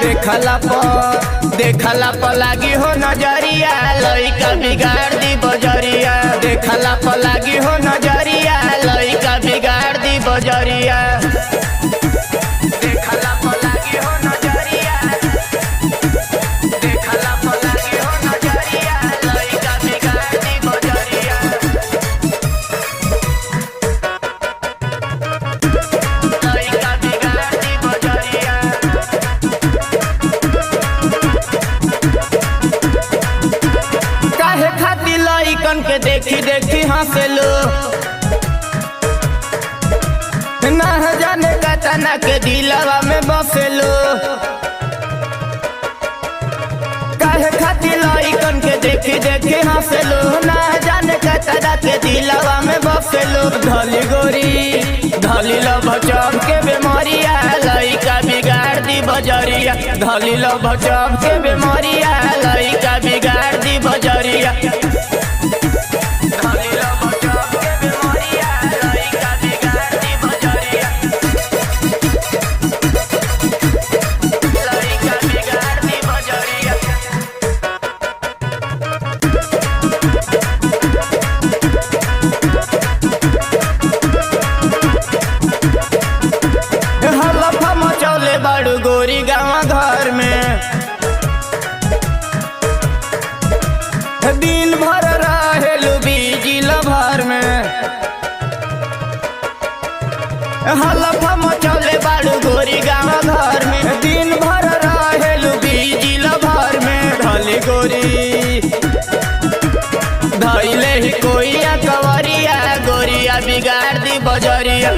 देखला प देखला प लागी हो नजरिया, लइका बिगाड़ दी बजरिया। देखला प लागी हो नजरिया, लइका बिगाड़ दी बजरिया। देखला प लागी हो नजरिया, देखला प लागी हो नजरिया, लइका बिगाड़ दी बजरिया। लइका बिगाड़ दी बजरिया। काहे खातिर लइकन के देखी देखी हंसलो, ना जाने कतना के दिलवा में बसलो। काहे खातिर लइकन के देखी देखी हंसलो, ना जाने कतना के दिलवा में बसलो। धली गोरी धली लो बचब के बेमारिया, लइका बिगाड़ दी बजरिया। धली लो बचब के बेमारिया, लइका बिगाड़ दी बजरिया। धली लो बचब के बेमारिया, लइका बिगाड़ दी बजरिया। लइका बिगाड़ दी बजरिया। हलफा मचौले बाड़ू गोरी गाँव घर में, दिन भर रहेलू बिजिल भर में। हलफा मचौले बाड़ू गोरी गाँव घर में, दिन भर रहेलू बिजिल भर में। धली गोरी धैले ही कोई कवरिया, गोरिया बिगाड़ दी बजरिया।